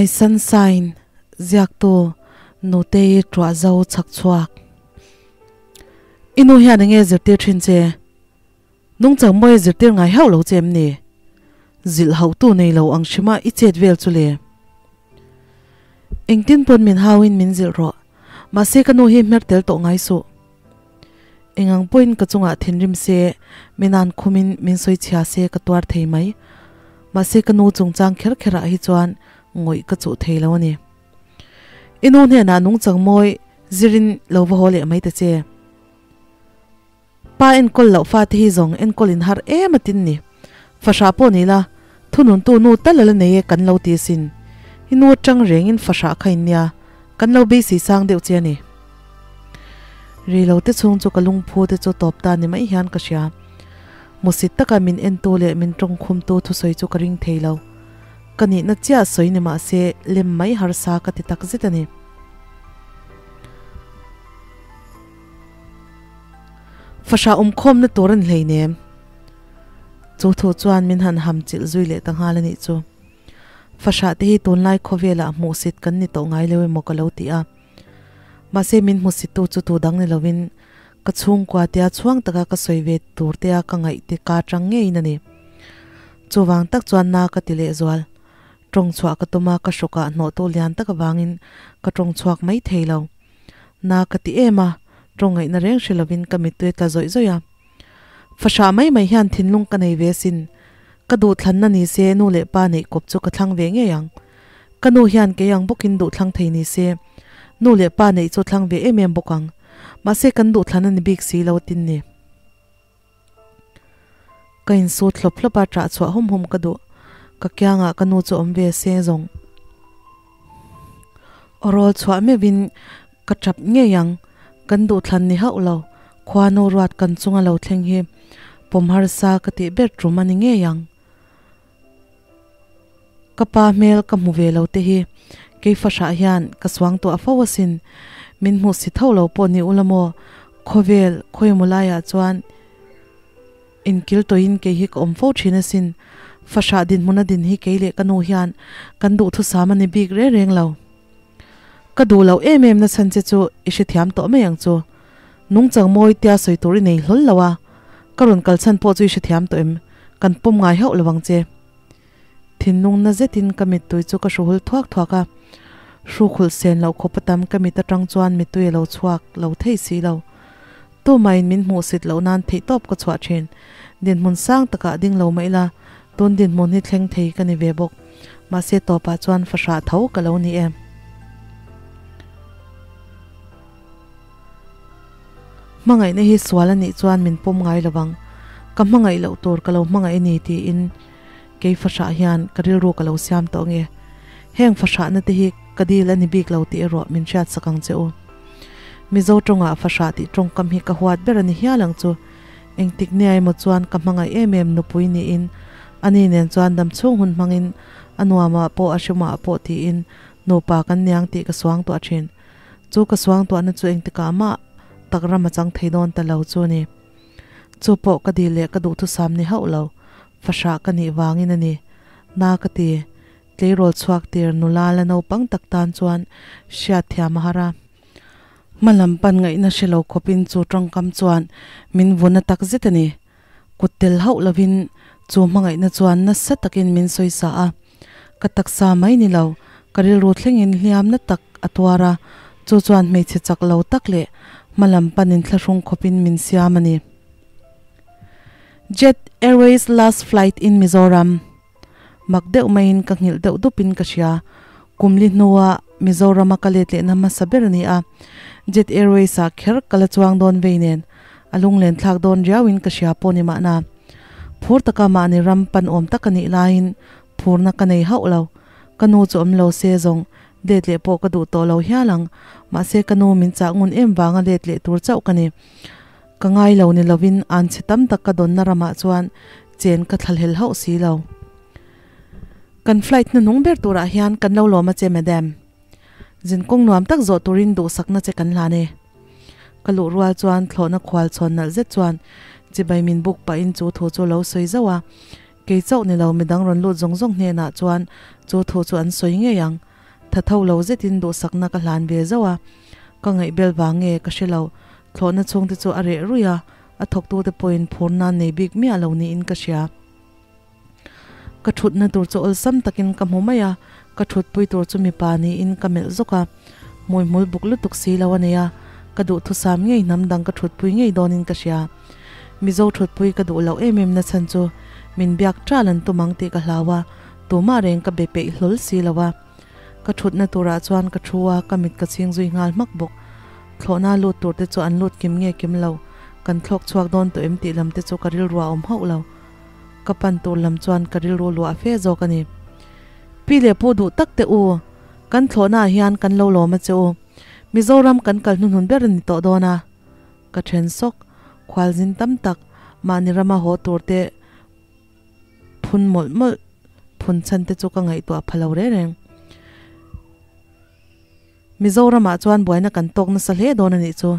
My Sunshine ziaktu Nutei tuah zo chhak chhuak. I nu hian enge zirtir thin che? Nungchang mawi zirtir ngai hauh lo che em ni? Zilh hauhtu nei lo ang hrima i chet vel chu le. Engtin pawn min hauin min zilh rawh. Mahse ka nu hi hmer tel tawh ngai suh. Engang pawhin ka chungah thinrim se, min an khumin min sawi chhia se ka tuar thei mai. Mahse ka nu chungchang kher kherah hi chuan ngawih ka chuh thei lo a ni. I nu hnenah nungchang mawi zirin lo va haw leh mai ta che. Pa enkawl loh fate hi zawng enkawl in har em a tin ni. Fahrah pawh ni la, thununtu nu tal a la nei e kan lo ti asin. I nu atang rengin fahrah kha in nia, kan lo beisei sang deuh che a ni. Ri lo te chhung chu ka lungphu te chu tawp ta ni mai hian ka hria. Musit taka min entu leh min tawngkhumtu thusawi chu ka ring thei lo. Ka nihna chiah sawi ni mah se lem mai harsa ka ti tak zet a ni. Fahrah awmkhawmna tur a ni hleinem. Chu thu chuan min han ham chilh zui leh ta nghal a nih chu. Fahrah te hi tunlai khawvelah hmuhsit kan ni tawh ngai lo emaw ka lo ti a. Mahse min hmuhsittu chu tu dang ni lovin ka chhungkua tia chhuang taka ka sawi ve tur tea ka ngaih te ka chang ngeiin a ni. Chuvang tak chuan na ka ti lehzual. Tawng chhuah ka tum a, ka hrawkah hnawhtu lian tak avangin ka tawng chhuak mai thei lo. Na ka ti em a, tawng ngaihna reng hre lovin ka mittui tla zawih zawih a. Fahrah mai mai hian thinlung ka nei ve sin. Ka duhthlanna ni se nu leh pa neih kawp chu ka thlang ve ngei ang. Ka nu hian kei ang bawkin duhthlang thei ni se, nu leh pa neih chu thlang ve em em bawk ang. Mahse kan duhthlan a ni bik si lo tin ni. Ka insut hlawp hlawp a, ṭah chhuah hum hum ka duh. Ka kiangah ka nu chu awm ve se zawng. Aw rawl chhuah meuhin ka ṭap ngei ang. Kan duhthlan ni hauh lo. Khuanu ruat kan chunga lo thleng hi pawm harsa ka tih ber ṭum a ni ngei ang. Ka pa hmel ka hmu ve lo te hi kei fahrah hian ka suang tuah fo asin. Min hmuh si tho lo pawh ni ula maw? Khawvel khawimaw laiah chuan inkil tawhin kei hi ka awm fo thin asin. Fahrah dinhmuna din hi kei leh ka nu hian kan duhthusam a ni bik reng reng lo. Ka duh loh em em na chhan che chu i hrethiam tawh mai ang chu. Nungchang mawi tia sawi tur i nei hlawl lo a, ka rawn kal chhan pawh chu i hrethiam tawh em? Kan pawm ngai hauh lo ang che. Thinlung na zetin ka mittui chu ka hruhul thuak thuak a, hrukhulh sen loh khawp a tam ka mit atang chuan mittui a lo chhuak lo thei si lo. Tumahin min hmuhsit loh nan theihtawp ka chhuah thin. Dinhmun sang takah ding lo mah ila, tun dinhmun hi thleng thei ka ni ve bawk. Mahse tawpah chuan fahrah tho ka lo ni e. Hmangaihna hi sual a nih chuan min pawm ngai lo vang. Ka hmangaih loh tur ka lo hmangaih a ni tiin kei fahrah hian ka rilru ka lo siam tawh nge. Heng fahrahna te hi ka dil a ni bik lo tih erawh min hriat sak ang che u. Mizo tawngah fahrah tih tawngkam hi ka huat ber a ni hial ang chu. Engtik nia emaw chuan ka hmangaih em em nupui niin ani nen chuan damchhung hun hmangin a nuamah pawh a hrumah pawh tiin nupa kan niang tih ka suang tuah thin. Chu ka suang tuahna chu engtikah mah tak ram a chang thei dawn ta lo chu a ni. Chu pawh ka dil leh ka duhthusam ni hauh lo, fahrah ka nih vangin a ni. Na ka ti, tleirawl chhuak tir nula la naupang tak tan chuan hriat thiam a har a. Hma lam pan ngaihna hre lo khawpin chu tawngkam chuan min vuna tak zet a ni. Kut tel hauh lovin chu hmangaihna chuan nasa takin min sawisa a. Ka taksa mai ni lo, ka rilru thlengin hliamna tak a tuar a, chu chuan hmeichhe chak lo tak leh hma lam panin thlahrung khawpin min siam a ni. Jet Airways last flight in Mizoram. Mak deuh maiin ka nghilh deuh dupin ka hria. Kum li hnua Mizorama ka let lehna hmasa ber a ni a, Jet Airways-ah kher ka la chuang dawn vei nen a lunglen thlak dawn riauin ka hria pawh ni mahna. Phur taka mahni ram pan awm tak a nih laiin phurna ka nei hauh lo. Ka nu chu awm lo se zawng let leh pawh ka duh tawh lo hial ang. Mahse ka nu min chah ngun em vanga let leh tur chauh ka ni. Ka ngai lo ni lovin an chhe tam tak ka dawnna ramah chuan chen ka thlahlel hauh si lo. Kan flight hnuhnung ber turah hian kan lo lawm a che madam. Zinkawng nuam tak zawh turin duhsakna che kan hlan e. Ka luh rual chuan thlawhna khual chhawn nalh zet chuan chibai min buk pahin chu thu chu lo sawi zauh a. Kei chauh ni lo midang rawn lut zawng zawng hnenah chuan chu thu chu an sawi ngei ang. Tha tho lo zetin duhsakna ka hlan ve zauh a, ka ngaihbel vang nge ka hre lo, thlawhna chhungte chu a reh ruih a, a thawktute pawhin phur nan nei bik miah lo niin ka hria. Ka thutna tur chu awlsam takin ka hmu mai a, ka thutpui tur chu mipa niin ka melh zawk a, hmuihmul buk lutuk si lo a nei a, ka duhthusam ngei hnam dang ka thutpui ngei dawnin ka hria. Mizo thutpui ka duh loh em em na chhan chu min biak ṭal an tum ang tih ka hlau a, tumah reng ka be peih hlawl si lo a. Ka thutna turah chuan ka thu a, ka mit ka chhing zui nghal hmak bawk. Thlawhna lut tur te chu an lut kim nge kim lo, kan thlawk chhuak dawn tawh em tih lam te chu ka rilru a awm hauh lo. Ka pan tur lam chuan ka rilru luah fe zawk a ni. Pi leh pu duh tak teh u, kan thlawhna ah hian kan lo lawm a che u. Mizoram kan kal hnuhnun ber a ni tawh dawn a. Ka then sawk, khualzin tam tak, mahni rama haw tur te phun mawlh mawlh phun chhan te chu ka ngaihtuah pha lo reng reng. Mizoramah chuan buaina kan tawk nasa hle dawn a nih chu.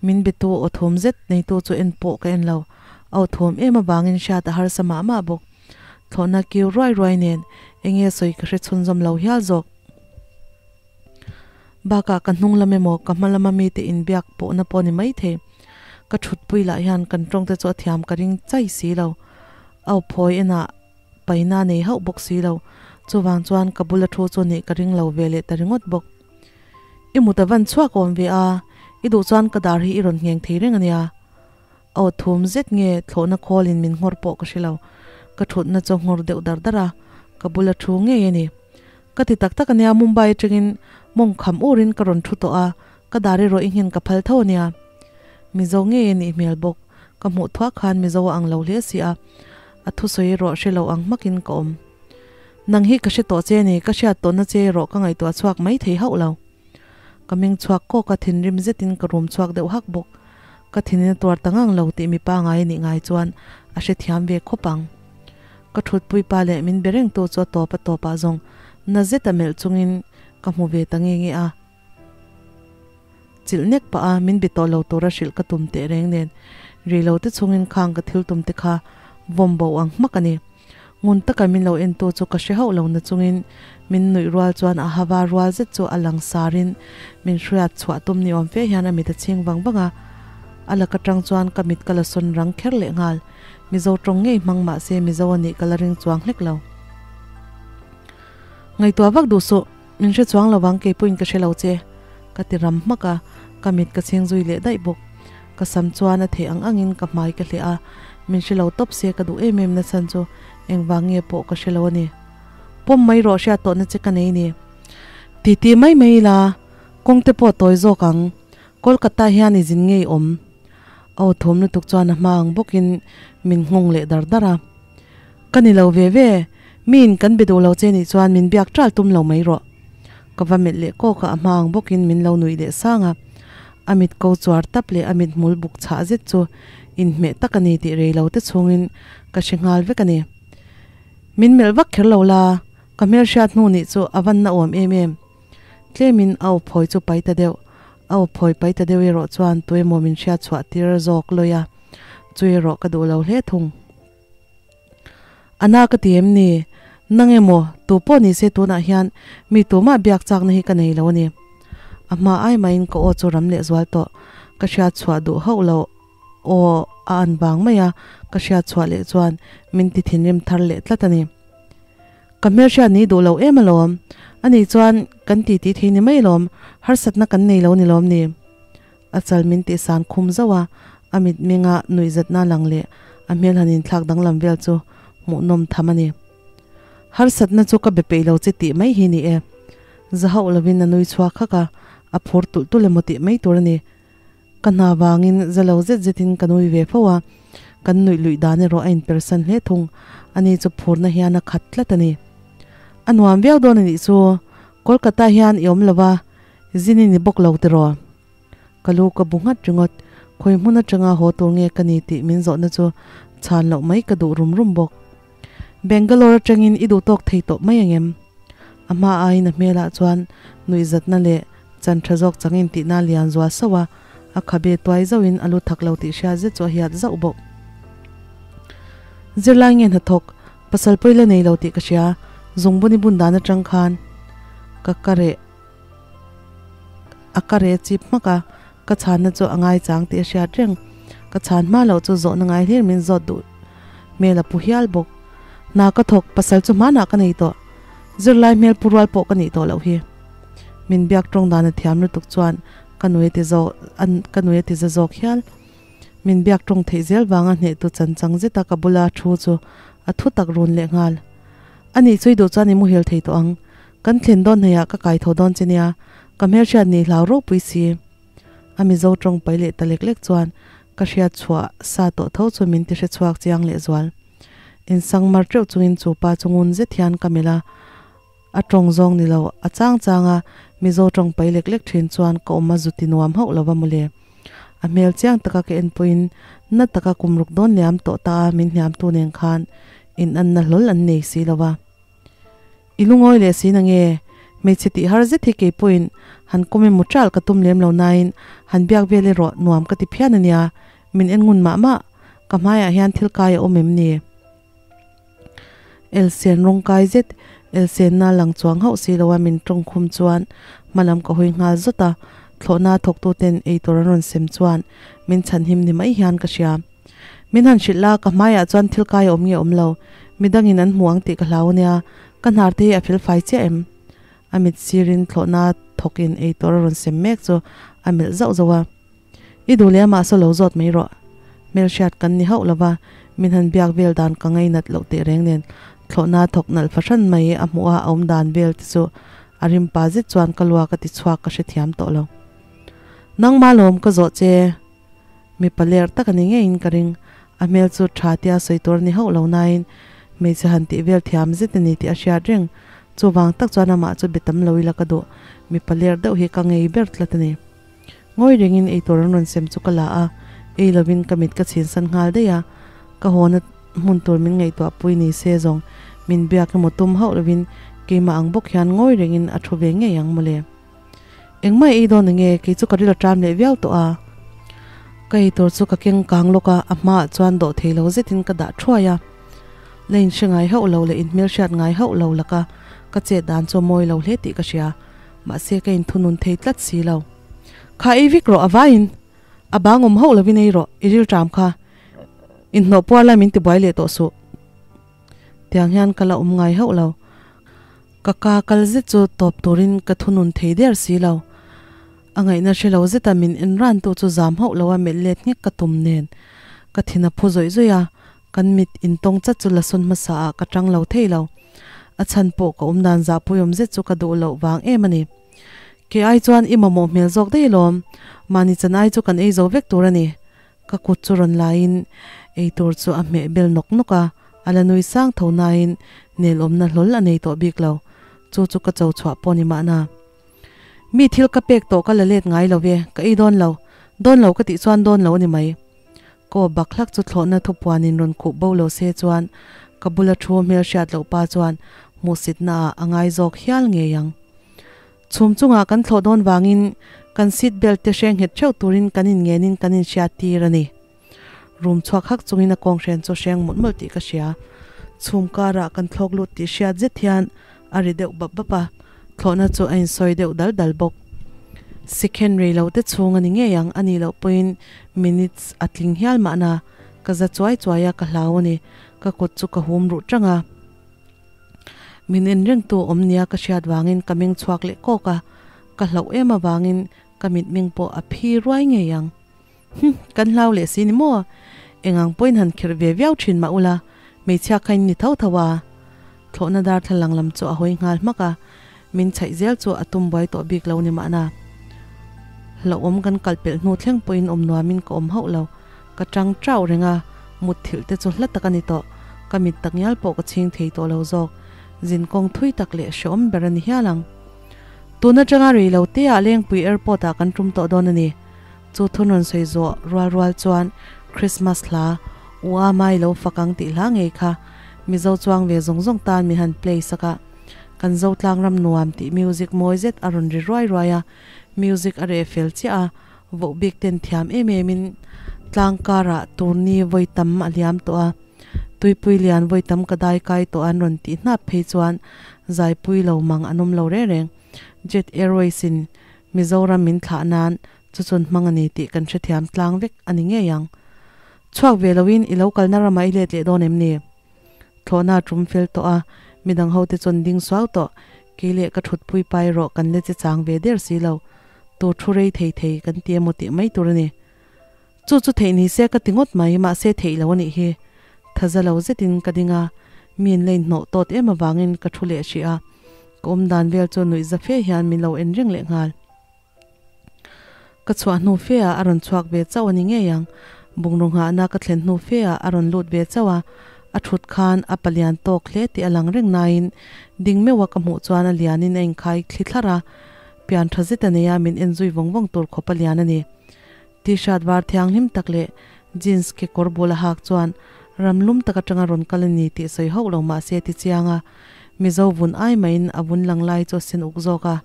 Min bitu aw thum zet neitu chu en pawh ka en lo. Aw thum em avangin hriat a harsa mah mah bawk. Thlawhna kiu ruai ruai nen enge sawi ka hre chhunzawm lo hial zawk. Bakah ka hnung lam emaw ka hma lama mite inbiak pawhna pawh ni maithei. Ka thutpui lah hian kan tawngte chu a thiam ka ring chai si lo. Aw phawi enah paina nei hauh bawk si lo. Chuvang chuan ka bula thu chu nih ka ring lo ve leh ta ringawt bawk. I mut a van chhuak awm ve a, i duh chuan ka dar hi i rawn ngheng thei reng a nia. Aw thum zet nge thlawhna khawlin min nghawr pawh ka hre lo. Ka thutna chu a nghawr deuh dar dar a, ka bula thu ngei a ni. Ka ti tak tak a nia, Mumbai atangin mawng kham urin ka rawn thu tawh a, ka dar erawh i nghen ka phal tho a nia. Mizo ngei a nih hmel bawk, ka hmuh thuak khan Mizo a ang lo hle si a, a thusawi erawh hre lo ang hmakin ka awm. Nang hi ka hre tawh che ni, ka hriat tawhna che erawh ka ngaihtuah chhuak mai thei hauh lo. Ka meng chhuak kawk a, thinrim zetin ka rum chhuak deuh hak bawk. Ka thinin a tuar ta ngang lo tih mipa ngai a nih ngai chuan a hrethiam ve khawp ang. Ka thutpui pa leh min be reng tu chu a tawp a tawp ah zawng na zet a melh chungin ka hmu ve ta nge nge a. Chilh nek pah a min be tawh lo tura hrilh ka tum teh reng nen ri lo te chungin khang ka thil tum te kha vawm bo ang hmak a ni. Ngun taka min lo en tu chu ka hre hauh lo na chungin min nuih rual chuan a hava rual zet chu a lang sarin min hriat chhuah tum ni awm fe hian a mit a chhing vang vang a. A lak atang chuan ka mit ka la sawn rang kher leh nghal. Mizo tawng ngei hmang mah se Mizo a nih ka la ring chuang hlek lo. Ngaihtuah vak duh suh, min hre chuang lo vang keipawhin ka hre lo che, ka ti ram hmak a, ka mit ka chhing zui leh daih bawk. Ka sam chuan a theih ang angin ka hmai ka hleh a, min hre lo tawp se ka duh em em nachhan chu engvang nge pawh ka hre lo a ni. Pawm mai rawh hriat tawhna che ka nei ni. Titi mai mai ila, kawng te pawh tawi zawk ang, Kolkata hian i zin ngei awm. Aw thawm lutuk chuan a hma ang bawkin min nghawng leh dar dar a. Ka ni lo ve ve, miin kan be duh lo che nih chuan min biak ṭal tum lo mai rawh. Ka va melh leh kawk a, a hma ang bawkin min lo nuih leh sang a. A mit ko chuar tap leh a mit hmul buk chhah zet chu inhmeh tak a ni tih rei lo te chhungin ka hre nghal vek a ni. Min melh vak kher lo la, ka hmelhriat hnu nih chu a van na awm em em. Tlemin a aw phawi chu pai ta deuh. A aw phawi pai ta deuh erawh chuan tuemaw min hriat chhuah tir zawk lawi a, chu erawh ka duh lo hle thung. A na ka ti em ni? Nang emaw, tu pawh ni se tunah hian mi tumah biak chakna hi ka nei lo a ni. A hma ai mahin ka aw chu ram leh zual tawh. Ka hriat chhuah duh hauh lo aw a an vang mai a, ka hriat chhuah leh chuan min ti thinrim thar leh tlat a ni. Ka hmelhriat ni duh lo em alawm. Ani chuan kan ti tih thei ni mai alawm, harsatna kan nei lo ni lawm ni? A chal min tih san khum zauh a, a mitmenga nuihzatna lang leh a hmel han inthlak danglam vel chu hmuhnawm tham a ni. Harsatna chu ka be peih lo che tih mai hi ni e. Za hauh lovin a nui chhuak hak a, a phur tulh tulh emaw tih mai tur a ni. Ka hna vangin za lo zet zetin ka nui ve fo a, kan nuih luih dan erawh a inpersan hle thung, ani chu phurna hian a khat tlat a ni. A nuam viau dawn a nih chu, Kolkata hian i awm lo va, zin i ni bawk lo tiraw? Ka lu ka bu nghat ringawt, khawi hmun atanga haw tur nge ka ni tih min zawhna chu chhan loh mai ka duh rum rum bawk. Bangalore atangin i duh tawk thei tawh mai angem? A hma aiin a hmelah chuan nuihzatna leh chan tha zawk changin tihna lian zual sauh a, a khabe tuai zauhin a lu thak lo tih hria zet chu a hiat zauh bawk. Zirlai nge hnathawk, pasal pawi la nei lo tih ka hria, zungbun i bun dan atang khan. Ka kareh a kareh chip hmak a, ka chhanna chu a ngaichang tih a hriat reng. Ka chhan hma loh chu zawhna ngai hlir min zawt duh hmel a pu hial bawk. Hna ka thawk, pasal chu hmanah ka nei tawh. Zirlai hmel pu rual pawh ka nih tawh loh hi. Min biak tawng dan a thiam lutuk chuan ka nui a ti zawk ka nui a ti za zawk hial. Min biak tawng theih zel vanga hnehtu chan chang zeta ka bula thu chu a thu tak run leh nghal. A nih chu i duh chuan i muhil thei tawh ang. Kan thlen dawn hnaihah ka kai tho dawn che nia, ka hmelhriat nih hlau ropui si. A Mizo tawng pai leh ta lek lek chuan ka hriat chhuah sa tawh tho chu min ti hre chhuak chiang lehzual. Insang mar teuh chungin chu pa chu ngun zet hian ka melh a, a tawng zawng ni lo, a chang chang a Mizo tawng pai lek lek thin chuan ka awm a zu ti nuam hauh lo va mawle. A hmel chiang taka ka en pawhin na taka kum ruk dawn liam tawh ta a min hniamtu nen khan in anna hlawl an nei si lo va. I lungawi leh si na nge? Hmeichhe tih har zet hi kei pawhin han kawm emaw ṭal ka tum lem lo nain han biak vel erawh nuam ka ti phian a nia, min en ngun mah mah. Ka hmaiah hian thil kai a awm em ni? Elsen rawng kai zet, Elsenna lang chuang hauh si loa min tawng khum chuan hmalam ka hawi nghal zawt a, thlawhna thawktuten eitur an rawn sem chuan min chhanhim ni mai hian ka hria. Min han hrilh la, ka hmaiah chuan thil kai a awm nge awm lo, midangin an hmu ang tih ka hlau ania, ka hnar te hi a fel fai chiah em? A mit sirin thlawhna thawkin eitur a rawn sem mek chu a melh zauh zauh a. I duh leh amah saw lo zawt mai rawh. Hmelhriat kan ni hauh lova, min han biak vel dan ka ngainat loh teh reng nen thlawhna thawk nalh fahran mai a hmuh a awm dan vel te chu a rim pa zet chuan ka lua ka ti chhuak ka hrethiam tawh lo. Nangmah lawm ka zawh che. Mipa ler tak a ni ngeiin ka ring. A hmel chu tha tia sawi tur a ni hauh lo nain hmeichhe han tih vel thiam zet a ni tih a hriat reng. Chuvang tak chuan amah chu be tam lo ila ka duh. Mipa ler deuh hi ka ngei ber tlat a ni. Ngawi rengin eitur an rawn sem chu ka la a, ei lovin ka mit ka chhinsan nghal daih a. Ka hawna hmun tur min ngaihtuah pui ni se zawng min biak emaw tum hauh lovin keimah ang bawk hian ngawi rengin a thu ve ngei ang mawle. Engmah ei dawn enge kei chu ka ril a ṭam leh viau tawh a. Ka eitur chu ka keng kang lawk a, a hmaah chuan dawh thei lo zetin ka dah thuai a. La inhre ngai hauh lo leh inhmelhriat ngai hauh lo laka ka chet dan chu a mawi lo hle tih ka hria. Mahse ka inthunun thei tlat si lo. Kha ei vek rawh a vaiin a bang awm hauh lovin ei rawh i rilṭam kha. Inhnawh puar lai min tibuai leh tawh suh. Tiang hian ka la awm ngai hauh lo. Ka ka kal zet chu tawp turin ka thunun thei der si lo. A ngaihna hre lo zeta min en ran tu chu zam hauh lo a melh let nghek ka tum nen. Ka thin a phu zawih zawih a, kan mit intawng chat chu la sawn hmasa ah ka tang lo thei lo. A chhan pawh ka awm dan zahpuiawm zet chu ka duh loh vang em a ni. Ke ai chuan i mamawh hmel zawk daih alawm, mahni chan ai chu kan ei zo vek tur a ni. Ka kut chu rawn laiin eitur chu a hmeh bel nawk nawk a, a la nui sang tho nain nelawmna hlawl a nei tawh bik lo. Chu chu ka cho chhuah pawh ni mahna. Mi thil ka pek tawh ka la let ngai lo ve, ka ei dawn lo. Dawn lo ka tih chuan dawn lo a ni mai. Ka aw bak hlak chu thlawhna thupuanin rawn khuh bo lo se chuan ka bula thu hmelhriat loh pa chuan hmuhsitna ah a ngai zawk hial ngei ang. Chhum chungah kan thlawh dawn vangin kan seat belt te hreng nghet theuh turin kan inngenin kan inhriat tir a ni. Room chhuak hak chungin a kawnghren chu hreng mawlh mawlh tih ka hria. Chhum karah kan thlawk lut tih hriat zet hian a ri deuh bap bap a, thlawhna chu a insawi deuh dal dal bawk. Second rei lo te chhung a ni ngei ang a nih loh pawhin minutes a tling hial mahna ka za chuai chuai a ka hlau a ni. Ka kut chu ka hum ruh tang a. Min en rengtu awm nia ka hriat vangin ka meng chhuak leh kawk a, ka hlauh em avangin ka mitmeng pawh a phi ruai ngei ang. Hum, kan hlau leh si ni maw? Eng ang pawhin han khirh ve viau thin mah ula, hmeichhia kha in ni tho tho a. Thlawhna darthlalang lam chu a hawi nghal hmak a, min chhaih zel chu a tum buai tawh bik lo ni mahna. Hlauhawm kan kal pelh hnu thleng pawhin awm nuamin ka awm hauh lo. Ka tang chauh reng a, mut thilh te chu hla tak a ni tawh. Ka mit tak ngial pawh ka chhing thei tawh lo zawk. Zin kawng thui tak leh hreawm ber a ni hial ang. Tun atanga rei lo te ah Lengpui Airport ah kan tum tawh dawn a ni. Chu thun rawn sawi zawh rual rual chuan Christmas hla U a mai lo fak ang tih hla ngei kha Mizo chuang ve zawng zawng tan min han play sak a. Kan Zotlang ram nuam tih music mawi zet a rawn ri ruai ruai a, music a reh fel chiah a, voh bik ten thiam em em in tlang karah turni vawi tam a liam tawh a, tuipui lian vawi tam ka dai kai tawh an rawn tih hnap phei chuan zaipui lo mang an awm lo reng reng. Jet Airways in Mizoram min thlah nan chu chun hmang a ni tih kan hrethiam tlang vek a ni ngei ang. Chhuak ve loin i lo kalna ramah i let leh dawn em ni? Thlawhna a tum fel tawh a, midang ho te chuan ding suau tawh, kei leh ka thutpui pa erawh kan la che chang ve der si lo, tur thu rei thei thei kan ti emaw tih mai tur a ni. Chu chu theih ni se ka ti ngawt mai, mahse theih lo a nih hi. Thaza lo zetin ka ding a, mi in la inhnawh tawt em avangin ka thu leh hrih a, ka awm dan vel chu nuih za fe hian min lo en reng leh nghal. Ka chhuah hnu fe ah a rawn chhuak ve chauh a ni ngei ang. Bungraw nghahna ka thlen hnu fe ah a rawn lut ve chauh a, a thut khan a palian tawk hle tih a lang reng nain ding meuh a ka hmuh chuan a lianin a inkhai thli thlarh a, pian tha zet a nei a min en zui vawng vawng tur khawp a lian a ni. T-shirt var thianghlim tak leh jeans kekawr bul a hak chuan ram lum tak atanga rawn kal a ni tih sawi hauh lo mahse ti chiang a, Mizo vun ai maiin a vun lang lai chu a sen uk zawk a,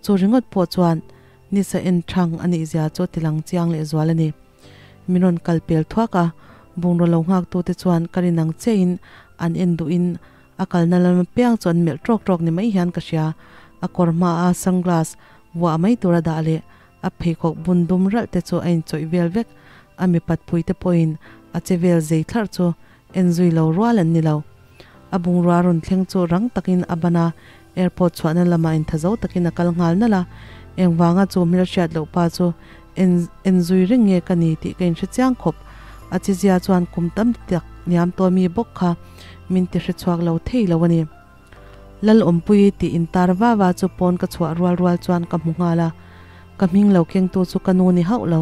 Chu ringawt pawh chuan nisa en thang a nih zia chu a tilang chiang leh zual a ni. Min rawn kal pel thuak a, bungraw lo nghaktute chuan ka rin ang chiahin an en duhin a kalna lam apiang chu an melh tawk tawk ni mai hian ka hria. A kawr hmaa sunglass vuah mai tura dah leh a pheikhawk bun dum ralh te chu a inchawih vel vek. A mipat puite pawhin a che vel zei thlarh chu en zui lo rual an ni lo. A bungrua rawn thleng chu rang takin a ban a, airport chhuahna lamah inthazo takin a kal nghal nalh a, engvanga chu hmel hriat loh pa chu en en zui reng nge ka ni tih ka inhre chiang khawp. A chizia chuan kum tam tak niam tawh mi bawk kha min ti hre chhuak lo thei lo a ni. Lal Awmpui tih intar va va chu pawn ka chhuah rual rual chuan ka hmu nghal a, ka hming lo kengtu chu ka nu ni hauh lo.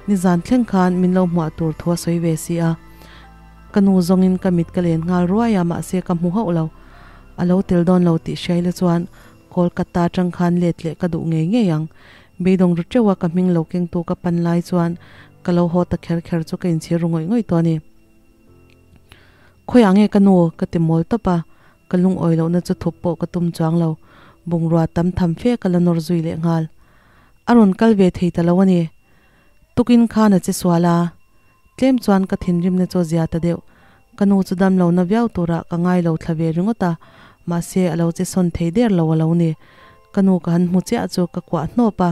Nizan thleng khan min lo hmuah tur thu a sawi ve si a. Ka nu zawngin ka mit ka len nghal ruai a, mahse ka hmu hauh lo. A lo tel dawn lo tih hriaila chuan Kolkata atang khan let leh ka duh ngei ngei ang. Beidawng ru teuh a ka hming lo kengtu ka pan lai chuan ka lo haw ta kher kher chu ka inchhir ru ngawih ngawih tawh a ni. Khawiah nge ka nu? ka ti mawl tawp a, ka lungawi lohna chu thup pawh ka tum chuang lo. Bungrua tam tham fe ka la nawr zui leh nghal. A rawn kal ve thei ta lo a ni. Tukin khan a che sual a. Tlem chuan ka thinrimna chu a zia ta deuh. Ka nu chu dam lo na viau turah ka ngai lo thla ve ringawt a, mahse a lo che sawn thei der lo a lo ni. Ka nu ka han hmu chiah chu ka kuah hnawp a,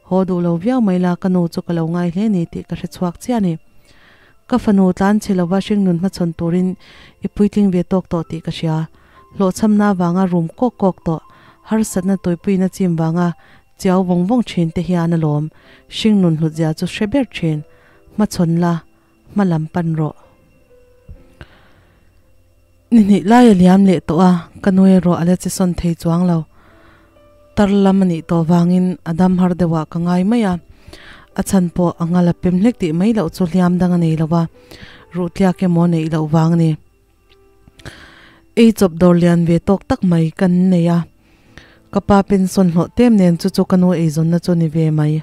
haw duh lo viau mai la ka nu chu ka lo ngai hle ni tih ka hre chhuak chiah a ni. Ka fanu tlan chhe lova hringnun hmachhawn turin i puitling ve tawk tawh tih ka hria. Hlawhchhamna avanga rum kawk kawk tawh, harsatna tuipuina chim vanga Chiau vawng vawng thin te hian alawm hringnun hlutzia chu hre ber thin, hmachhawn la, hma lam pan rawh. Ni hnih lai a liam leh tawh a, ka nu erawh a la che sawn thei chuang lo. Tar lam a nih tawh vangin a dam har deuh ah ka ngai mai a, a chhan pawh a ngal a pem hlek tih mai loh chu hliam dang a nei lo a, ruhtliak emaw neih loh vang a ni. Ei chawp dawr lian ve tawk tak mai kan nei a, ka pa pension hlawh tem nen chu chu ka nu eizawnna chu ni ve mai.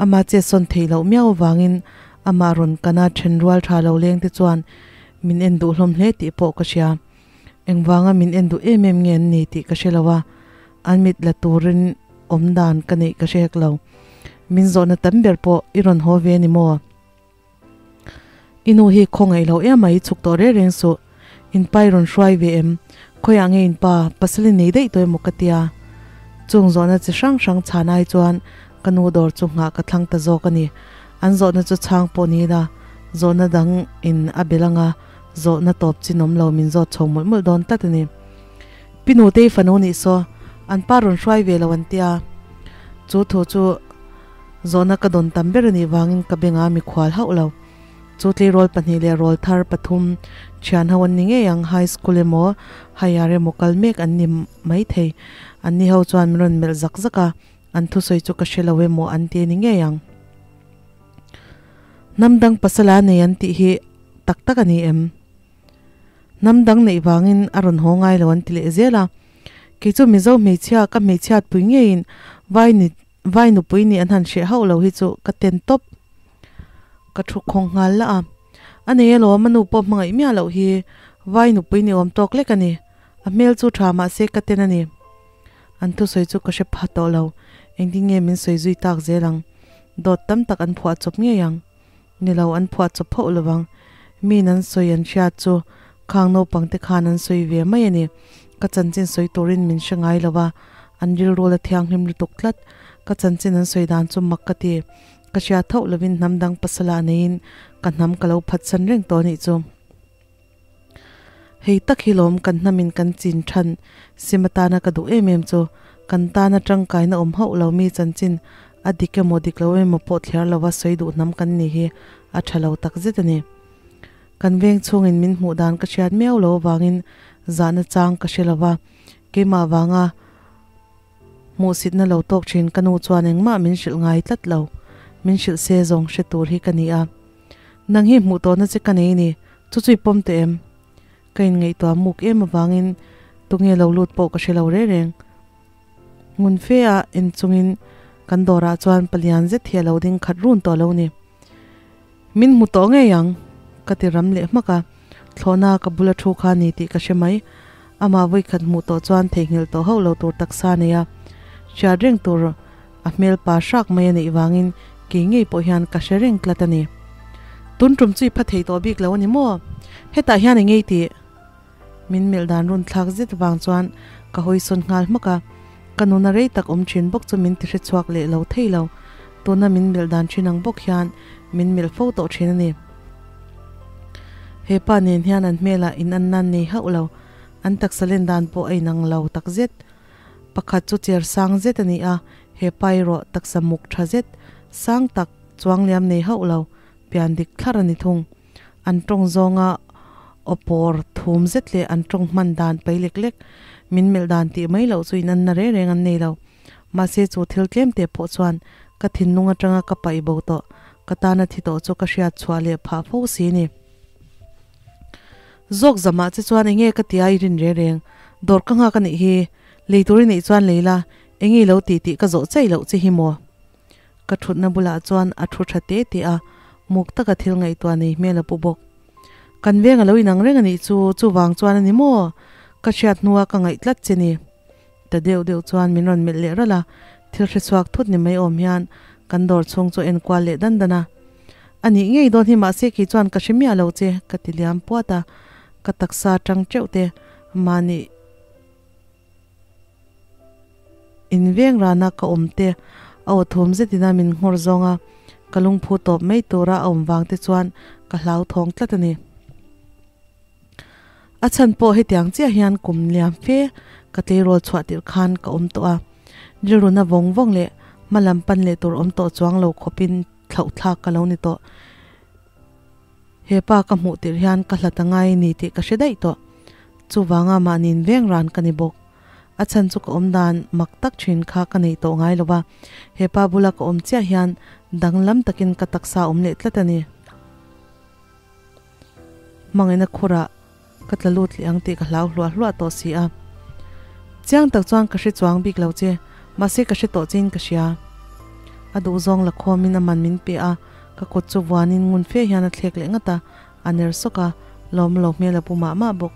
Ama chetsawn theih loh miau avangin amah rawn kana then rual tha lo leng te chuan min en duh hlawm hle tih pawh ka hria. Engvanga min en duh em em nge an ni tih ka hre lo a, an mit la turin awm dan ka neih ka hre hek lo. Min zawhna tam ber pawh i rawn haw ve ni maw? I nu hi khawngaih lo em mai chhuk tawh reng reng suh. In pa i rawn hruai ve em? Khawiah nge in pa pasal i nei daih tawh emaw ka tia. Chung zawhna chi hrang hrang chhan ai chuan ka nu dawr chu nghah ka thlang ta zawk a ni. An zawhna chu chhang pawh ni ila zawhna dang in a bel anga zawhna tawp chin awm lo min zawt chho mawlh mawlh dawn tlat a ni. Pi Nutei fanu nih saw an pa rawn hruai ve lo an tia. Chu thu chu. Zawhna ka dawn tam ber a nih vangin ka bengah mikhual hauh lo. Chu tleirawl pahnih leh rawl thar pathum thian ho an ni ngei ang, high school emaw higher emaw kal mek an ni mai thei. An ni ho chuan min rawn melh zak zak a, an thusawi chu ka hre lo emaw an ti a ni ngei ang. Hnam dang pasala nei an tih hi tak tak a ni em? Hnam dang neih vangin a rawn haw ngai lo an ti leh zel a. Kei chu Mizo hmeichhia ka hmeichhiatpui ngeiin vai ni Vai nupui nih an han hreh hauh lo hi chu ka ten tawp. Ka thu khawng nghal lah a. A nei alawm a nu pawh hmangaih miah loh hi vai nupui ni awm tawk lek a ni. A hmel chu tha mahse ka ten a ni. An thusawi chu ka hre pha tawh lo. Engtin nge min sawi zui tak zel ang. Dawt tam tak an phuah chawp ngei ang. Ni lo an phuah chawp hauh lo vang. Miin an sawi an hriat chu khang naupang te khan an sawi ve mai a ni. Ka chanchin sawi turin min hre ngai lo va. An rilru la thianghlim lutuk tlat. Ka chanchin an sawi dan chu mak ka ti. Ka hria thauh lovin hnam dang pasala neiin ka hnam ka lo phatsan reng tawh anih chu. Hei tak hi lawm kan hnamin kan chin than sim atana ka duh em em chu. Kan tana tangkaina awm hauh lo mi chanchin a dik emaw dik lo emaw pawh thliar lova sawi duh hnam kan ni hi a tha lo tak zet a ni. Kan veng chhungin min hmuh dan ka hriat miau lo avangin zahna chang ka hre lova, keimah vanga Hmuhsitna lo tawk thin ka nu chuan engmah min hrilh ngai tlat lo. Min hrilh se zawng hre tur hi ka ni a. Nang hi hmuh tawhna che ka nei ni, chu chu i pawm teh em? Ka inngaihtuah muk em avangin tunge lo lut pawh ka hre lo reng reng. Ngun fe a en chungin kan dawrah chuan palian zet hi a lo ding khat run tawh lo ni. Min hmu tawh ngei ang, ka ti ram leh hmak a, thlawhna ka bula thu kha ni tih ka hre mai. Amah vawikhat hmuh tawh chuan theihnghilh tawh hauh lo tur taksa a nei a, hriat reng tur a hmel pa hrak mai a neih vangin kei ngei pawh hian ka hre reng tlat a ni. Tun tum chu i pha thei tawh bik lo a ni maw? Hetah hian eng ngei tih? Min melh dan run thlak zet vang chuan ka hawi sawn nghal hmak a, ka nuna rei tak awm thin bawk chu min ti hre chhuak leh lo thei lo. Tuna min melh dan thin ang bawk hian min melh fo tawh thin a ni. He pa nen hian an hmelah in an nan nei hauh lo, an taksa len dan pawh a inang lo tak zet. Pakhat chu cher sang zet a ni a, he pa erawh taksa muk tha zet, sang tak, chuang liam nei hauh lo, pian dik thlar a ni thung. An tawng zawnga aw pawr thum zet leh an tawng hman dan pai lek lek, min melh dan tih mai loh chu inanna reng reng an nei lo. Mahse chu thil tlem te pawh chuan ka thinlung atanga ka paih bo tawh, ka tana thi tawh chu ka hriat chhuah leh phah fo si ni. Zawk zamah che chuan enge ka tia i rin reng reng, dawr ka nghak a nih hi, lei tur i neih chuan lei la, enge i lo tih tih ka zawh chaih loh che hi maw? Ka thutna bulah chuan a thu tha te te a, muk taka thil ngaihtuah nei hmel a pu bawk. Kan veng a lo inang reng a nih chu, chuvang chuan a ni maw? Ka hriat hnua ka ngaih tlat che ni. Ta deuh deuh chuan min rawn melh leh ralh a, thil hre chhuak thut ni mai awm hian kan dawr chhung chu enkual leh dan dan a. A nih ngei dawn hi mahse kei chuan ka hre miah lo che, ka ti liam puat a, ka taksa tang teuh te mahni In veng rana ka awm te a aw thum zetin a min nghawr zawng a, ka lungphu tawp mai tura a awm vang te chuan ka hlauthawng tlat a ni. A chhan pawh hetiang chiah hian kum liam fe ka tleirawl chhuah tirh khan ka awm tawh a, rilruna vawng vawng leh hma lam pan leh tur awm tawh chuang lo khawpin thlauh thlak ka lo ni tawh. He pa ka hmuh tirh hian ka hlat a ngai ni tih ka hre daih tawh. Chuvanga mahniin veng ran ka ni bawk. A chhan chu ka awm dan mak tak thin kha ka nei tawh ngai lo va, he pa bula ka awm chiah hian danglam takin ka taksa awm leh tlat a ni. Hmangaihna khurah ka tla lut leh ang tih ka hlau hluah hluah tawh si a. Chiang tak chuan ka hre chuang bik lo che, mahse ka hre tawh chin ka hria. A duhzawng la khawmin a man min pe a, ka kut chu vuanin ngun fe hian a thlek leh ngat a, a ner sawk a, lawm lo hmel a pu mah mah bawk.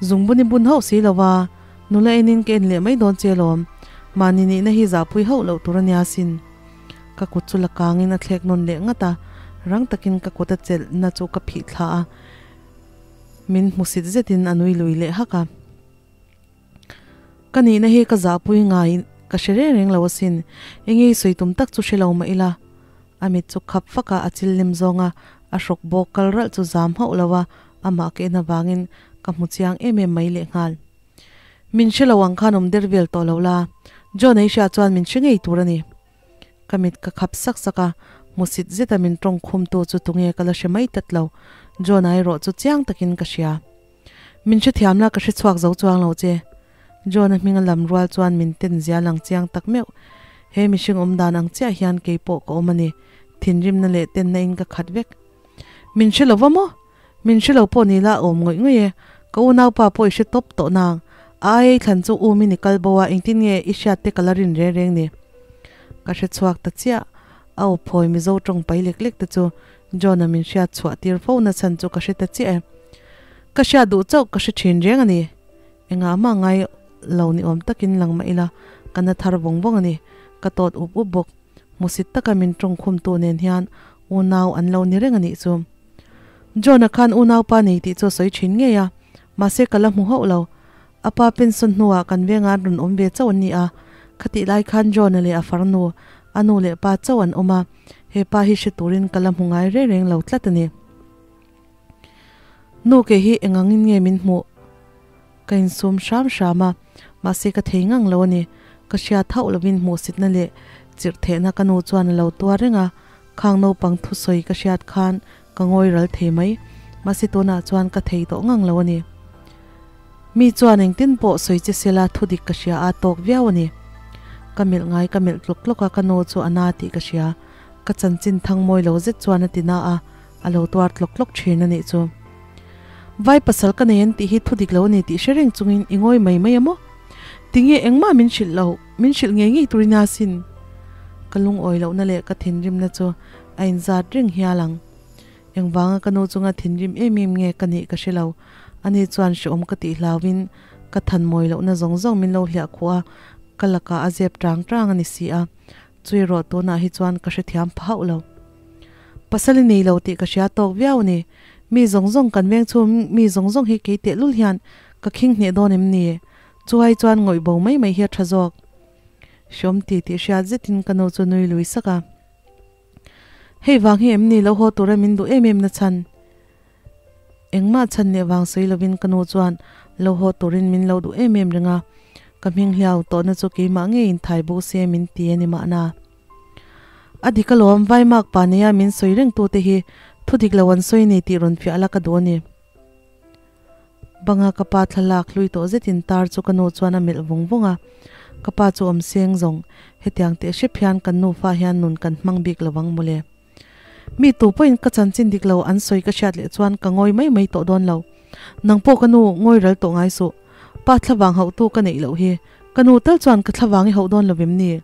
Zungbun i bun hauh si lo va, nula enin ka en leh mai dawn che lawm, mahni nihna hi zahpui hauh loh tur a nia sin. Ka kut chu la kangin a thlek nawn leh ngat a, rang takin ka kut a chelhna chu ka phih thla a, min hmusit zetin a nui lui leh hak a. Ka nihna hi ka zahpui ngai ka hre reng reng lo asin, enge i sawi tum tak chu hre lo mah ila. A mit chu khap fak a, a chil lim zawng a, a hrawk bawk kal ralh chu zam hauh lo a, amah ka en avangin ka hmu chiang em em mai lehnghal. Min hre lo ang khan awm der vel tawh lo la, John Asia chuan min hre ngei tur a ni. Ka mit ka khap sak sak a, hmusit zeta min tawng khumtu chu tunge ka la hre mai tlat lo, John-a erawh chu chiang takin ka hria. Min hrethiam la ka hre chhuak zo chuang lo che. John-a hming a lam rual chuan min ten zia lang chiang tak meuh. He mihring awm dan ang chiah hian kei pawh ka awm a ni, thinrimna leh tenna in ka khat vek. Min hre lo va maw? Min hre lo pawh ni la a awm ngawih ngawih e, ka unaupa pawh i hre tawp tawh nang. A ai thlan chu um in i kal bo a, engtin nge i hriat te ka la rin reng reng ni. Ka hre chhuak ta chiah, a aw phawi Mizo tawng pai lek lek te chu John-a min hriat chhuah tir fo na chhan chu ka hre ta chiah e. Ka hriat duh chauh ka hre thin reng a ni. Engah mah ngai lo ni awm takin lang mah ila, ka na thar vawng vawng a ni. Ka tawt up up bawk. Hmusit taka min tawng khumtu nen hian unau an lo ni reng a nih chu. John-a khan unaupa nei tih chu a sawi thin ngei a, mahse ka la hmu hauh lo. A pa pension hnuah kan venga rawn awm ve chauh an ni a, khatih lai khan John-a leh a farnu, a nu leh pa chauh an awm a, he pa hi hre turin ka la hmu ngai reng reng lo tlat a ni. Nu ke hi engangin nge min hmuh? Ka insum hram hram a, mahse ka thei ngang lo a ni. Ka hriat hauh lovin hmuhsitna leh chirh thehna ka nu chuan a lo tuar reng a, khang naupang thusawi ka hriat khan ka ngawi ral thei mai. Mahse tunah chuan ka thei tawh ngang lo a ni. Mi chuan engtin pawh sawi che sela thudik ka hria a tawk viau a ni. Ka melh ngai ka melh tlawk tlawk a, ka nu chu a na tih ka hria. Ka chanchin thang mawi lo zet chuan a ti na a, a lo tuar tlawk tlawk thin a nih chu. Vai pasal ka nei an tih hi thu dik lo a ni tih hre reng chungin i ngawi mai mai a maw? Tinge engmah min hrilh lo, min hrilh ngei ngei turin a sin. Ka lungawi lohna leh ka thinrimna chu a inzat reng hial ang. Engvanga ka nu chunga thinrim em em nge ka nih ka hre lo. Ani chuan hrehawm ka tih hlauin ka than mawi lohna zawng zawng min lo hliah khuh a, ka lakah a zep tang tang a ni si a. Chui rawh tunah hi chuan ka hrethiam pha hauh lo. Pasal i nei lo tih ka hria tawk viau a ni. Mi zawng zawng kan veng chhung mi zawng zawng hi kei tehlul hian ka khing hneh dawn em ni? Chuai chuan ngawih bo mai mai hi a tha zawk. Hriawm ti tih hriat zetin ka nu chu nui lui sak a. Hei vang hi em ni lo haw tura min duh em em na chhan? Engmah chhan leh vang sawi lovin ka nu chuan lo haw turin min lo duh em em reng a, ka hming hliau tawhna chu keimah ngeiin thai bo se min ti a ni mahna. A dik alawm, Vaimak pa neia min sawi reng tute hi thu dik lo an sawi nei tih rawn fiah la ka duh a ni. Banga ka pa thlalak hlui tawh zetin tar chu ka nu chuan a melh vawng vawng a, ka pa chu awm seng zawng, hetiang teh hrep hian kan nufa hian nun kan hmang bik lovang mawle. Mi tu pawhin ka chanchin dik lo an sawi ka hriat leh chuan ka ngawi mai mai tawh dawn lo. Nang pawh ka nu ngawi ral tawh ngai suh. Pa thlavang hauhtu ka neih loh hi. Ka nu tal chuan ka thlavang i hauh dawn lo vem ni?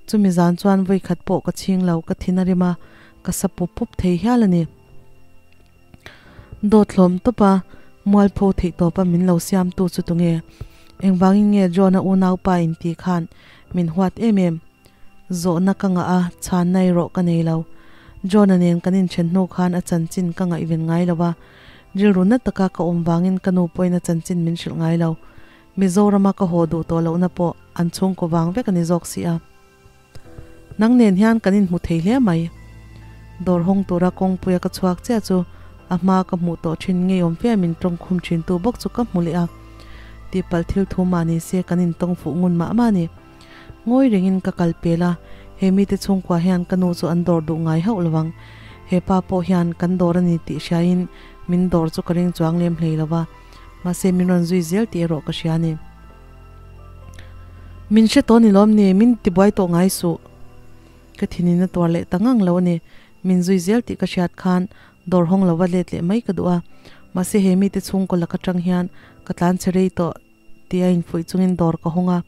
Chumi zan chuan vawi khat pawh ka chhing lo, ka thin a rim a, ka sa pup pup thei hial a ni. Dawt hlawm tawp a, mualpho theih tawp a min lo siamtu chu tunge? Engvangin nge John-a unaupa inti khan min huat em em? Zawhna ka ngah a, chhanna erawh ka nei lo. John-a nen kan inthen hnu khan a chanchin ka ngaihven ngai lo a, rilru na taka ka awm vangin ka nu pawhin a chanchin min hrilh ngai lo. Mizorama ka haw duh tawh lohna pawh an chhungkaw vang vek a ni zawk si a. Nang nen hian kan inhmu thei hle mai. Dawr hawng tura kawngpuia ka chhuak chiah chu a hma ka hmuh tawh thin ngeiawm fe min tawngkhum thintu bawk chu ka hmu leh a. Tihpalh thil thu mah ni se kan intawng fuh ngun mah mah a ni. Ngawi rengin ka kal pel a, he mite chhungkua hian ka nu chu an dawr duh ngai hauh lo ang. He pa pawh hian kan dawr a ni tih hriain min dawr chu ka ring chuang lem hlei lo va, mahse min rawn zui zel tih erawh ka hria a ni. Min hre tawh ni lawm ni, min tibuai tawh ngai suh. Ka thinin a tuar leh ta ngang lo a ni. Min zui zel tih ka hriat khan dawr hawng lova let leh mai ka duh a, mahse he mite chhungkaw lak atang hian ka tlan chhe rei tawh tih a infuih chungin dawr ka hawng a.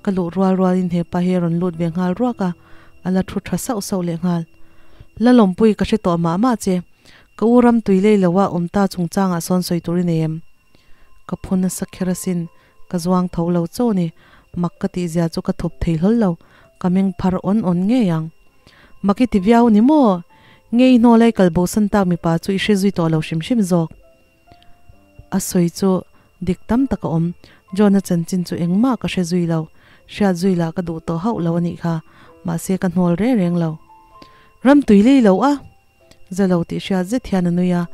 Ka luh rual rualin he pa hi a rawn lut ve nghal ruak a, a la thu tha sauh sauh leh nghal. La lawmpui ka hre tawh mah mah che, ka u ram tui lei lo a awm ta chungchangah sawn sawi tur i nei em? Ka phu nasa kher asin, ka zuang tho lo chaw ni, mak ka tih zia chu ka thup thei hlawl lo, ka meng phar awn awn ngei ang. Mak i ti viau ni maw? Nge i hnawl a i kal bosan tak mipa chu i hre zui tawh lo hrim hrim zawk? A sawi chu dik tam tak a awm. John-a chanchin chu engmah ka hre zui lo. Hriat zui lah ka duh tawh hauh lo a nih kha. Mahse ka hnawl reng reng lo. Ram tui lei lo a! Za lo tih hriat zet hian a nui a.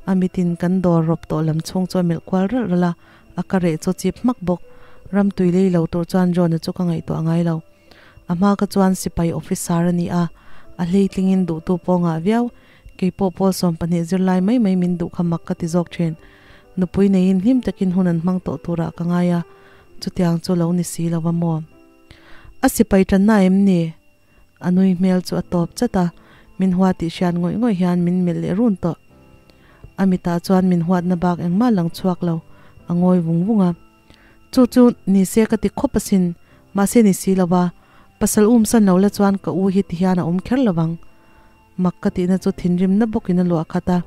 A mitin kan dawr rawp tawh lam chhung chu a melh kual ralh ralh a. A ka reh chu chip hmak bawk. Ram tui lei lo tur chuan John-a chu ka ngaihtuah ngai lo. A hma ka chuan sipai officer a ni a. A hleitlingin duhtu pawh ngah viau. Kei pawh pawl 12 zirlai mai mai min duh kha mak ka ti zawk thin. Nupui neiin hlim takin hun an hmang tawh turah ka ngai a, chutiang chu lo ni si lo va maw? A sipai tanna em ni? A nui hmel chu a tawp chat a, min hua tih hriat ngawih ngawih hian min melh leh run tawh. A mitah chuan min huatna bak engmah lang chhuak lo, a ngawi vung vung a. Chu chu ni se ka ti khawp asin, mahse ni si lo va, pasal umsan lo la chuan ka u hi tihian a awm kher lo vang. Mak ka tihna chu thinrimna bawkin a luah khat a,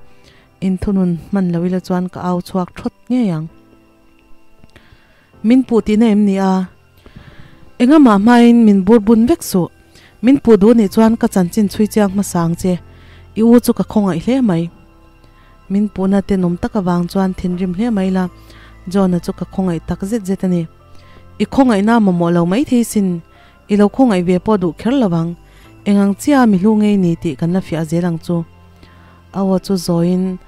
inthunun hman lo ila chuan ka au chhuak thawt ngei ang. Min puh tihna em ni a? Engamah hmain min bur bun vek suh. Min puh duh nih chuan ka chanchin chhui chiang hmasa ang che. I u chu ka khawngaih hle mai. Min puhna tenawm tak avang chuan thinrim hle mai la. John-a chu ka khawngaih tak zet zet a ni. I khawngaihna mamawh lo maithei sin, i lo khawngaih ve pawh duh kher lo ang. Eng ang chiah mi hlu ngei ni tih kan la fiah zel ang chu. A aw chu zawiin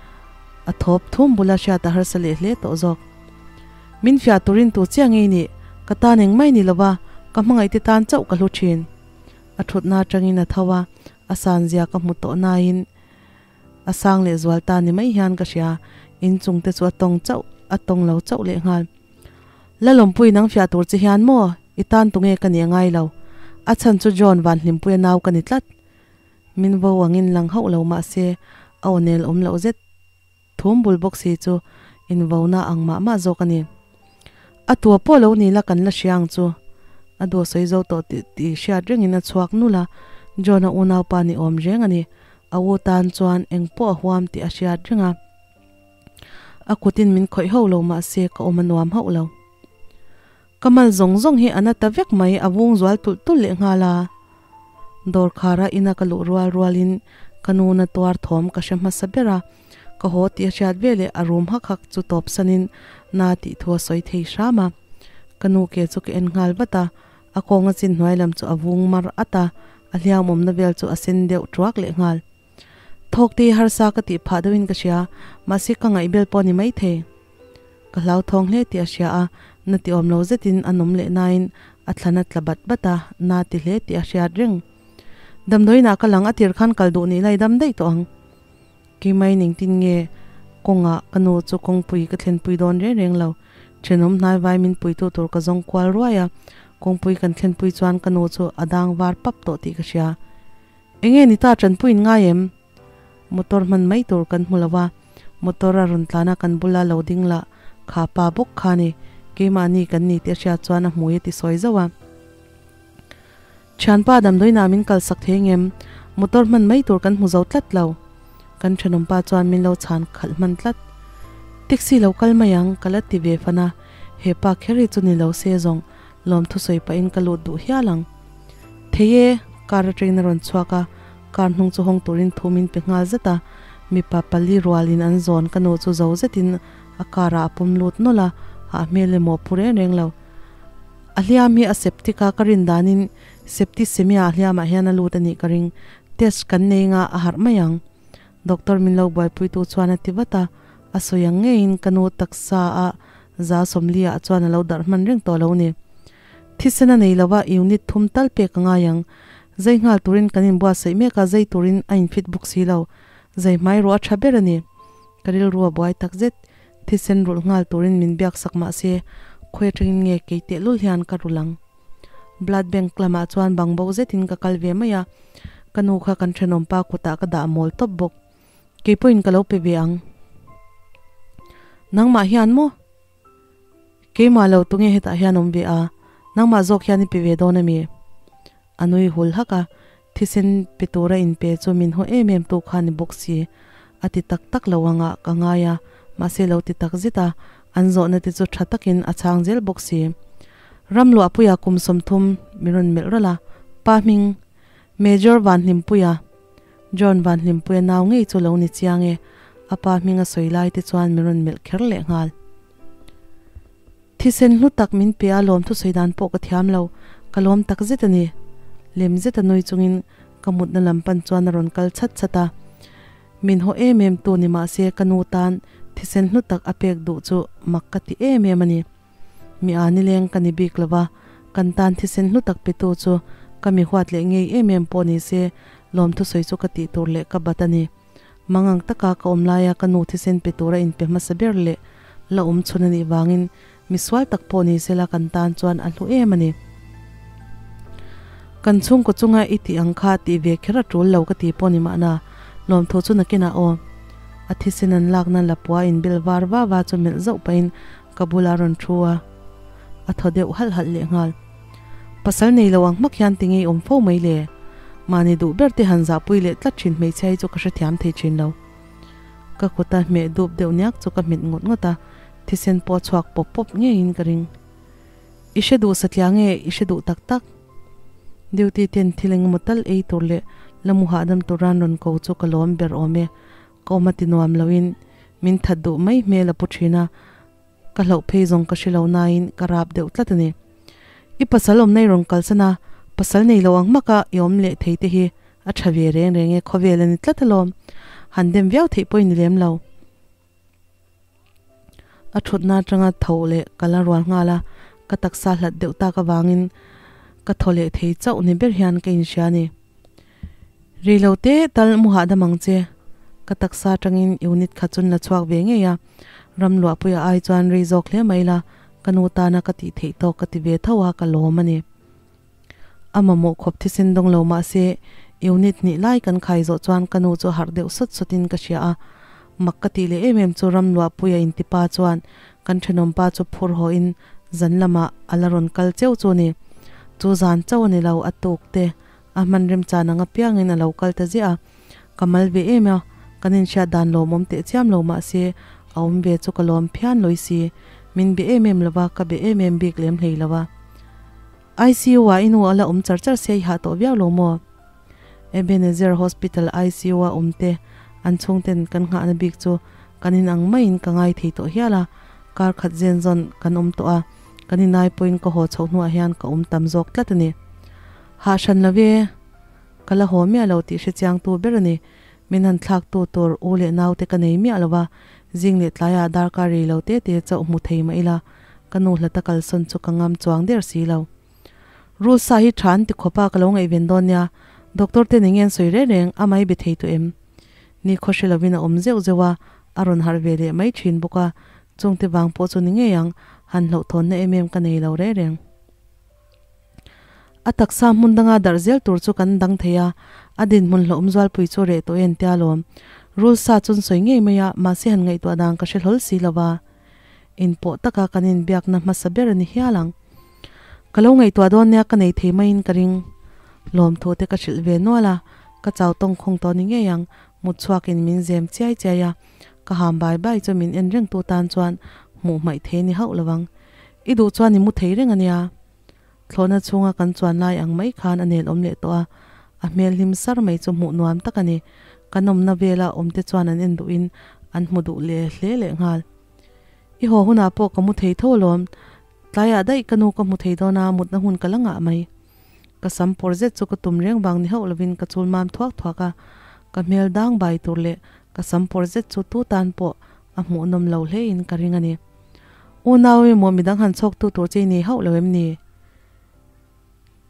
a thawp thum bula hriat a harsa leh hle tawh zawk. Min fiah turin tu chiah ngei nih, ka tan eng mai ni lova, ka hmangaihte tan chauh ka hlu thin. A thutna atangin a tho a, a san zia ka hmu tawh nain a sang leh zual ta ni mai hian ka hria, inchung te chu a tawng chauh, a tawng lo chauh leh nghal. Lalawmpui nang fiah tur che hian maw i tan tunge ka nih a ngai lo, a chhan chu John van hlimpuia nau ka ni tlat. Min vo angin lang hauh lo mah se a aw nel awm loh zet thum bul bawk si chu invona ang mah mah zawk a ni. A tua pawh lo ni la kan la hria ang chu. A duh a sawi zo tawh tih tih hriat rengin a chhuak nul a, John-a unaupa ni awm reng a ni. A u tan chuan eng pawh a huam tih a hriat reng a. A kutin min khawih hauh lo mah se ka awm a nuam hauh lo. Ka mal zawng zawng hi a na ta vek mai, a vung zual tulh tulh leh nghal a. Dawr khara ina ka luh rual rualin ka nu na tuar thawm ka hre hmasa ber a, ka haw tih a hriat veleh a rum hak hak chu tawp sanin na tih thu a sawi thei hram a. Ka nu ke chu ka en nghal vat a, a kawnga chin hnuai lam chu a vung mar at a, a hliam awmna vel chu a sen deuh tuak leh nghal. Thawk te hi harsa ka tih phah deuhin ka hria, mahse ka ngaihbel pawh a ni maithei. Ka hlauthawng hle tih a hria a, na ti awm lo zetin a nawm leh nain a thlan a tla bat bat a, na ti hle tih a hriat reng. Damdawiinah ka lang a tir khan kal duh nih lai dam daih tawh ang. Keimai ningtin nge kawngah ka nu chu kawngpui ka thlenpui dawn reng reng lo. Thenawm hnai vai min puitu tur ka zawng kual ruai a, kawngpui kan thlenpui chuan ka nu chu a dang var pap tawh tih ka hria. Enge ni ta tanpuiin ngai em? Motor hman mai tur kan hmu lo a, motor a rawn tlan a kan bula lo ding lah kha pa bawk kha ni, keimahni kan ni tih a hriat chuan a hmui a ti sawi zauh a. Thianpa damdawiinah min kalsak thei ngem? Motor hman mai tur kan hmu zo tlat lo. Kan thenawmpa chuan min lo chhan khalh hman tlat. Taxi lo kal mai ang ka la ti ve fan a, he pa kher hi chu ni lo se zawng lawm thusawi pahin ka lut duh hial ang. Thei e, car atangin a rawn chhuak a, car hnung chu hawng turin thu min pe nghal zet a, mipa pali rualin an zawn ka nu chu zo zetin a car ah a pawm lut nawlh a, hah hmel emaw pu reng reng lo. A hliam hi a septic a, ka rin danin septicemia a hliamah hian a lut a nih ka ring, test kan nei nga a harh mai ang. Doctor min lo buaipuitu chuan a ti vat a, a sawi ang ngeiin ka nu taksa a za 40 ah chuan a lo darh hman reng tawh lo ni. Thisen a nei lo a, unit thum tal pek a ngai ang. Zai nghal turin kan inbuatsaih mek a, zai turin a infit bawk si lo. Zai hmai ruah a tha ber a ni. Ka rilru a buai tak zet. Thisen rulh nghal turin min biak sak mah se, khawi atangin nge kei tehlul hian ka rulh ang. Blood bank lamah chuan bang bo zetin ka kal ve mai a, ka nu kha kan thenawmpa kutah ka dah mawl tawp bawk. Kei pawhin ka lo pe ve ang. Nangmah hian maw? Keimah lo tunge hetah hian awm ve a, nangmah zawk hian i pe ve dawn a mi? A nui hul hak a, thisen pe tura inpe chu min haw em em tu kha ni bawk si. A ti tak tak lo angah ka ngai a, mahse lo ti tak zet a, an zawhna te chu tha takin a chhang zel bawk si. Ramluahpuia kum 30 min rawn melh rawlh a, Pa hming, Major Vanhlimpuia, John Vanhlimpuia nau ngei chu lo ni chiang e, a pa hming a sawi lai te chuan min rawn melh kher leh nghal. Thisen hlu tak min pe a lawm thusawi dan pawh ka thiam lo, ka lawm tak zet a ni. Lem zet a nui chungin ka mutna lam pan chuan a rawn kal chhat chhat a. Min haw em em tu ni mahse ka nu tan thisen hlu tak a pek duh chu mak ka ti em em a ni. Mi a nileng ka ni bik lo va, kan tan thisen hlu tak petu chu ka mi huat leh ngei em em pawh ni se lawm thusawi chu ka tih tur leh ka bat a ni. Mangang taka ka awm laia ka nu thisen pe tura inpe hmasa ber leh la awm chhun a nih vangin mi sual tak pawh ni sela kan tan chuan a hlu em a ni. Kan chhungkaw chunga i tih ang kha tih ve kher a tul lo ka ti pawh ni mahna lawmthu chu nakinah aw. A thisen an lakna lapua inbel var va va chu melh zauh pahin ka bula rawn thu a, a thaw deuh halh halh leh nghal. Pasal nei lo ang hmak hian ti ngei awm fo mai le? Mahni duh ber te han zahpui leh tlat thin hmeichhia hi chu ka hrethiam thei thin lo. Ka kuta hmeh dup deuh niak chu ka hmet ngawt ngawt a, thisen pawh a chhuak pawp pawp ngeiin ka ring. I hre duh satliah nge i hre duh tak tak? Duty ten thil engemaw tal ei tur leh la mu hahdam turan rawn ko chu ka lawm ber awm e. Ka awm a ti nuam loin min that duh mai hmel a pu thin a. Ka hlauh phei zawng ka hre lo nain ka rap deuh tlat a ni. I pasal awm nei rawn kalsan a, pasal nei lo ang hmaka i awm leh thei te hi a tha ve reng reng e, khawvel a ni tlat alawm. Han dem viau theih pawh i ni lem lo. A thutna atanga tho leh ka la rual nghal a, ka taksa hlat deuh tak avangin ka thaw leh thei chauh ni ber hian ka inhria a ni. Rei lo te tal mu hahdam ang che. Ka taksa atangin unit kha chun la chhuak ve ngei a, ram luahpuia ai chuan rei zawk hle mai la, ka nu tana ka tih theih tawk ka ti ve tho a, ka lawm a ni. A mamawh khawp thisen dawng lo mah se, unit hnih lai kan khai zawh chuan ka nu chu harh deuh sawt sawtin ka hria a. Mak ka tih leh em em chu ram luahpuia intipa chuan kan thenawmpa chu phur hawhin zan lamah a la rawn kal cheu chu a ni. Chu zan chauh a ni lo, a tuk te a hman remchan ang apiangin a lo kal ta ziah a. Ka mal ve em a, kan inhriat dan lawmawm teh chiam lo mah se a awm ve chu ka lawm phian lawi si. Min be em em lova, ka be em em bik lem hlei lo a. ICU ah i nu a la awm char char sia i hah tawh viau lo maw? Ebenezer Hospital ICU a awm te an chhungten kan nghahna bik chu kan in ang maiin ka ngai thei tawh hial a, kar khat zen zawn kan awm tawh a, kan inai pawhin ka haw chhoh hnuah hian ka awm tam zawk tlat a ni. Hah hran lo e, ka la haw miah lo tih hrechiang tu ber a ni. Min han thlak tu tur u leh naute ka nei miah lo va, zing leh tlaiah darkar rei lo te te chauh hmu thei mah ila, Ka nu hlata kalsawn chu ka ngam chuang der si lo. Rul sa hi tha an ti khawp a, ka lo ngaihven dawn nia. Doctor te nen nge an sawi reng reng, amah i be thei tawh em? Ni khaw hre lovin a awm zeuh zeuh a, a rawn harh ve leh mai thin bawk a, chungte vang pawh chu ni ngei ang, han hlauhthawnna em em ka nei lo reng reng. A taksa hmun danga darh zel tur chu kan dang thei a, a dinhmun hlauhawm zualpui chu reh tawh e an tia lawm. Rul sa chu an sawi ngei mai a, mahse han ngaihtuah dan ka hre hlawl si lo va. Inpawh taka kan inbiakna hmasa ber a ni hial ang. Ka lo ngaihtuah dawn nia ka nei thei maiin ka ring. Lawmthu te ka hrilh ve nual a, ka chau tawng khawng tawh ni ngei ang, mut chhuakin min zem chiai chiai a, ka ham bai bai chu min en reng tu tan chuan hmuh hmaih thei ni hauh lo ang. I duh chuan i mu thei reng a nia. Thlawhna chhunga kan chuan lai ang mai khan a nel awm leh tawh a, a hmel hlim sar mai chu hmuh nuam tak a ni. Kan awmna vela awmte chuan an en duhin an hmu duh leh hle leh nghal. I haw hunah pawh ka mu thei tho alawm, tlaiah daih ka nu ka hmu thei dawn a, mutna hun ka la ngah mai. Ka sam pawr zet chu ka tum reng vang ni hauh lovin ka chul mam thuak thuak a, ka hmel dang bai tur leh ka sam pawr zet chu tu tan pawh a hmuhnawm lo hlein ka ring a ni. Unau emaw midang han chhawk tu tur che i nei hauh lo em ni?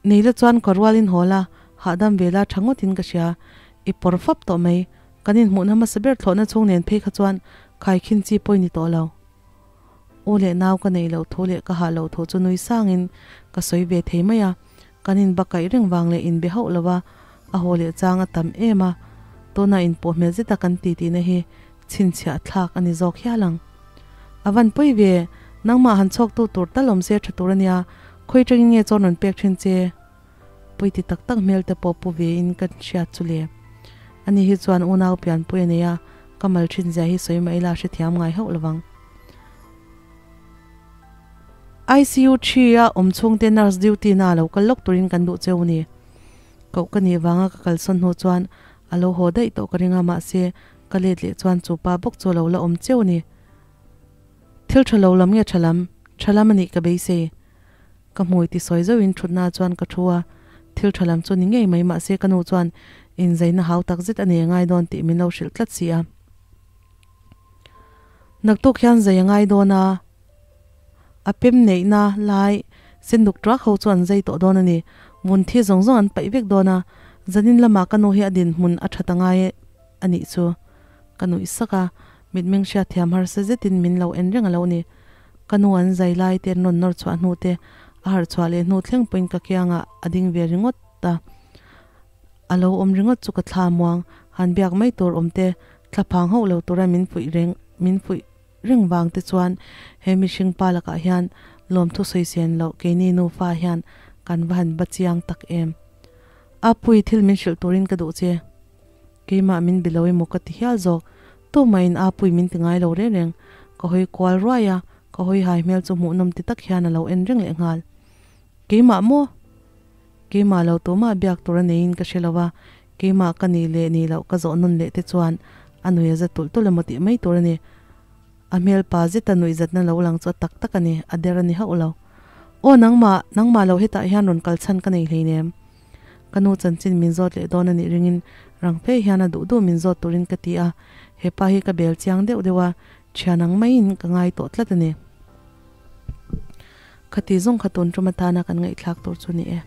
Nei la chuan ka rualin haw la, hahdam ve la tha ngawtin ka hria. I pawr fap tawh mai. Kan inhmuhna hmasa ber thlawhna chhung nen phei kha chuan khaikhin chi pawh i ni tawh lo. U leh nau ka neih loh thu leh ka hah loh thu chu nui sangin ka sawi ve thei mai a. Kan inbakaih reng vang leh inbe hauh lo a, a haw leh chang a tam em a. Tuna inpawh hmel zeta kan titihna hi chhinchhiah thlak a ni zawk hial ang. A van pawi ve, nangmah han chhawktu tur tal awm se tha tur a nia, khawi tangin nge chawn rawn pek thin che? Pawi ti tak tak hmel te pawh pu ve in ka hriat chu le. Ani hi chuan unau pianpui a nei a, ka mal thin zia hi sawi mah ila a hrethiam ngai hauh lovang. ICU thi a awm chhungte nurse duty na a lo kal lawk turin kan duh cheu ni. Koh ka nih vanga ka kalsawn hnu chuan a lo haw daih tawh ka ring a, mahse Ka let leh chuan chu pa bawk chu a lo la awm cheu a ni. Thil tha lo lam nge tha lam? Tha lam a nih ka beisei. Ka hmui ti sawi zauhin thutna chuan ka thu a, thil tha lam chu ni ngei mai mahse ka nu chuan inzaina hau tak zet a nei a ngai dawn tih min lo hrilh tlat si a. Naktuk hian zai a ngai dawn a, a pem neihna lai senduk truak ho chu an zai tawh dawn a ni. Vun thi zawng zawng an paih vek dawn a, zanin lamah ka nu hi a dinhmun a tha ta ngai e. A nih chu. Ka nuih sak a, mitmeng hriatthiam harsa zetin min lo en reng a lo ni. Ka nu an zai lai te an rawn nawr chhuah hnu te, a harh chhuah leh hnu thleng pawhin ka kiangah a ding ve ringawt a. A lo awm ringawt chu ka thla muang, han biak mai tur awm te, thla phang hauh lo tura min fuih reng min fuih reng vang te chuan he mihring pa lakah hian lawmthu sawi sen loh keini nufa hian kan va han ba chiang tak em. Apui thil min hrilh turin ka duh che. Keimah min be lo emaw ka ti hial zawk. Tumahin a pui min ti ngai lo reng reng. Ka hawi kual ruai a, ka hawi hai hmel chu hmuhnawm ti tak hian a lo en reng leh nghal. Keimah maw? Keimah lo tumah biak tur a neiin ka hre lo a, keimah ka nih leh nih loh ka zawh nawn leh te chuan a nui a za tulh tulh emaw tih mai tur a ni. A hmel pa zeta nuihzatna lo lang chu a tak tak a ni, a der a ni hauh lo. Aw nangmah, nangmah lo hetah hian rawn kal chhan ka nei hleinem. Ka nu chanchin min zawt leh dawn a nih ringin rang fe hian a duh duh min zawt turin ka ti a, hepa hi ka bel chiang deuh deuh a, thian ang maiin ka ngai tawh tlat a ni. Khati zawng kha tun tum atana kan ngaihthlak tur chu ni e.